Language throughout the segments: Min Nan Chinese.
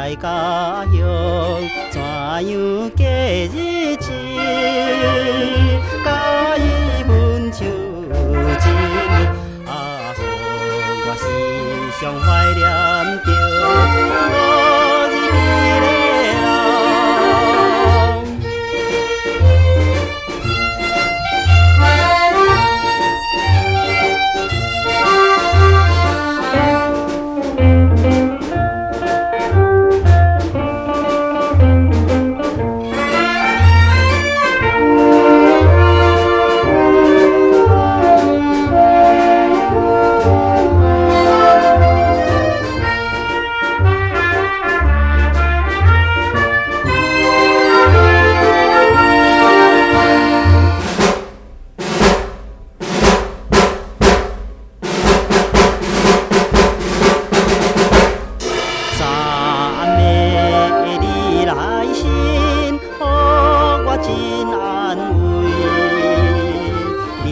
在家鄉，怎樣過日子？佮伊分手一年，啊，予我時常懷念著五日彼个人。昨暗的你來信，予我真安慰。你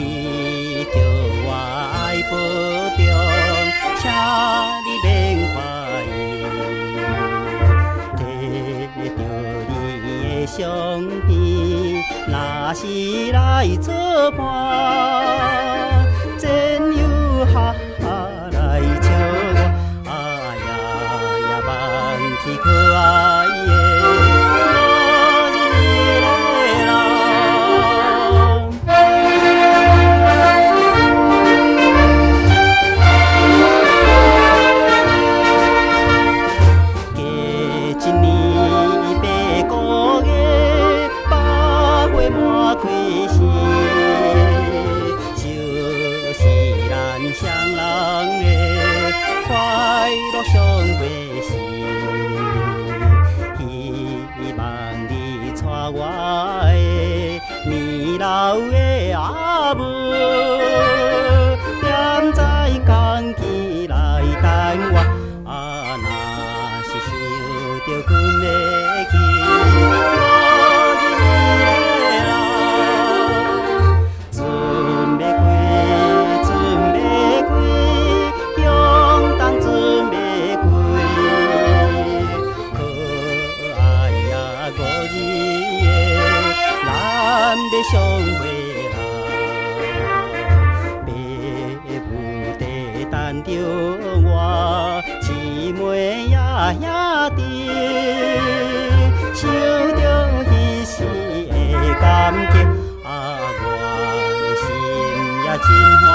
叫我愛保重，請你免懷疑。提著你的相片，若是來作伴，戰友哈哈來笑我，啊呀呀，忘去可愛的五日彼个人。過一年八個月，百花滿開時，就是咱雙人的快樂相會時。希望你帶我的年老的阿母，踮在仝機來等我。啊，若是想著睏袂去，五日彼个人，船欲開，船欲開，向東船欲開，可愛呀五日的，咱欲相會啦。爸母在等著我，姊妹也兄弟，想著彼時的感激，啊，我的心也真歡